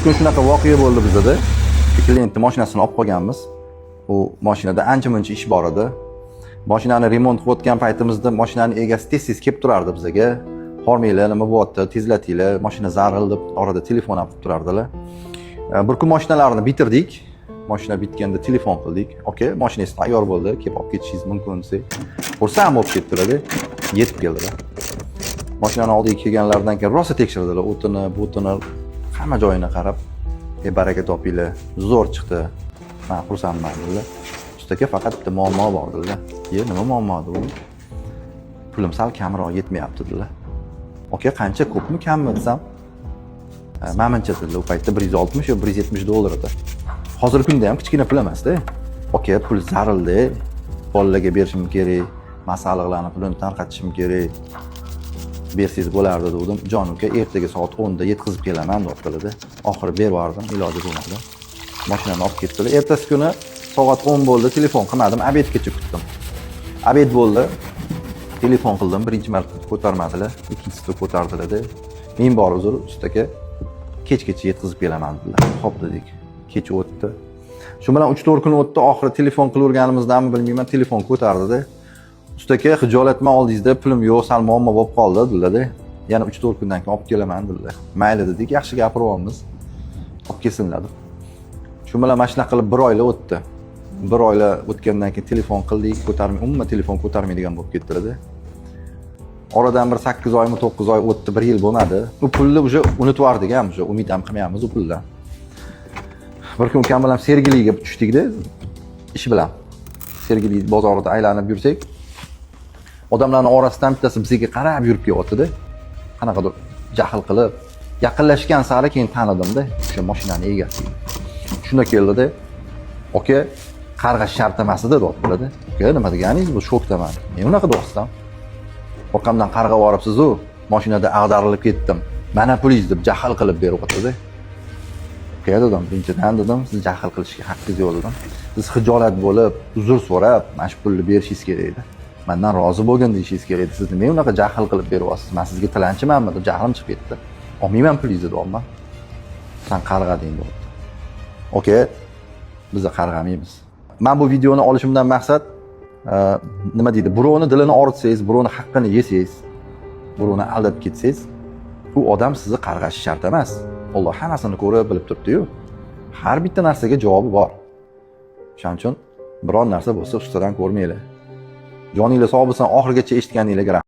Kun shunaqa voqea bo'ldi bizada. Klientni mashinasini olib qolganmiz. U mashinada ancha muncha ish bor edi. Mashinani remont qilayotgan paytimizda mashinani egasi tez-tez kelib turardi bizaga. Hormanglar, nima bo'lyapti, tezlatinglar, mashina zaril deb orada telefon ham qilib turardilar. Bir kun mashinalarni bitirdik. Mashina bitganda telefon qildik. "Aka, mashinangiz tayyor bo'ldi, kelib olib ketishingiz mumkin" desak, xursand bo'lib ketdilar-da, yetib keldilar. Mashinani oldiga kelganlaridan keyin rosa tekshirdilar, o'tini, butini, hamma joyini qarab, "E, baraka topinglar, zo'r chiqdi. Men xursandman" dedilar. "Usta aka, faqat bitta muammo bor" dedilar. "E, nima muammo?" dedim. "Pulim sal kamroq yetmayapti" dedilar. "Aka, qancha, ko'pmi, kammi?" desam, "Manimcha" dedilar, u paytda 160 yo 170 dollar edi. Hozirgi kunda ham kichkina pul emasda. "Aka, pul zarilda, bolalarga berishim kerak, masalliqlarni pulini tarqatishim kerak. Bersangiz bo'lardi" dedim. "Jon uka, ertaga soat 10 da yetkazib kelaman" deyaptilar. Oxiri berib yubordim, iloji bo'lmadi. Mashinani olib ketdilar. Ertasi kuni soat 10 bo'ldi, telefon qilmadim, обед gacha kutdim. Обед bo'ldi. Telefon qildim, birinchi marta ko'tarmadilar, ikkinchisida ko'tardilar-da. "Ming bor uzr, usta aka, kechgacha yetkazib kelaman" dedilar. "Xo'p" dedik. Kech o'tdi. Shu bilan 3-4 kun o'tdi, oxiri telefon qilaverganimizdami bilmayman, telefon ko'tardida. "Usta aka, xijolatman oldingizda, pulim yo'q, sal muammo bo'lib qoldi" dedilar-da. "Yana 3-4 kundan keyin olib kelaman" dedilar. "Mayli" dedik, yaxshi gapiryapmiz. Olib kelsinlar deb. Shu bilan mana shunaqa qilib bir oylar o'tdi. Bir oylar o'tgandan keyin telefon qildik, ko'tarmay, umuman telefon ko'tarmaydigan bo'lib ketdilar-da. Oradan bir 8 oymi, 9 oy o'tdi, bir yil bo'lmadi. U pulni уже unutib yubordik ham, уже umid ham qilmayapmiz u puldan. Bir kun ukam bilan Sergeliga tushdikda, ish bilan. Sergeli bozorida aylanib yursak, odamlarning orasidan bittasi bizga qarab yurib kelyapti-da. Qanaqadir jahl qilib, yaqinlashgan sari keyin tanidimda, o'sha mashinani egasi. Shunda keldida, "Aka, qarg'ash shart emas edi" deyaptilar-da. "Aka, nima deganingiz bu, shokdaman. Men unaqa deyapsizdan. Orqamdan qarg'ab yuboribsiz-u, mashinada ag'darilib ketdim. Mana pulingiz" deb jahl qilib beryapti-da. "Aka" dedim, "birinchidan" dedim, "siz jahl qilishga haqqingiz yo'q" dedim. "Siz xijolat bo'lib, uzr so'rab, mana shu pulni berishingiz kerak edi. Mandan rozi bo'lgin deyishingiz kerak edi. Siz nimaga unaqa jahl qilib beryapsiz? Man sizga tilanchimanmi?" deb jahlim chiqib ketdi. "Olmayman pulingizni" deyapman. "San qarg'ading" deyapti. Aka, biz qarg'amaymiz. Men bu videoni olishimdan maqsad nima deydi? Birovni dilini og'ritsangiz, birovni haqqini yesangiz, birovni aldab ketsangiz, u odam sizni qarg'ashi shart emas. Alloh hammasini ko'rib bilib turibdi-yu. Har bitta narsaga javobi bor. O'shaning uchun biron narsa bo'lsa ustadan ko'rmanglar. Joninglar sog' bo'lsin, oxirigacha eshitganinglarga rahmat.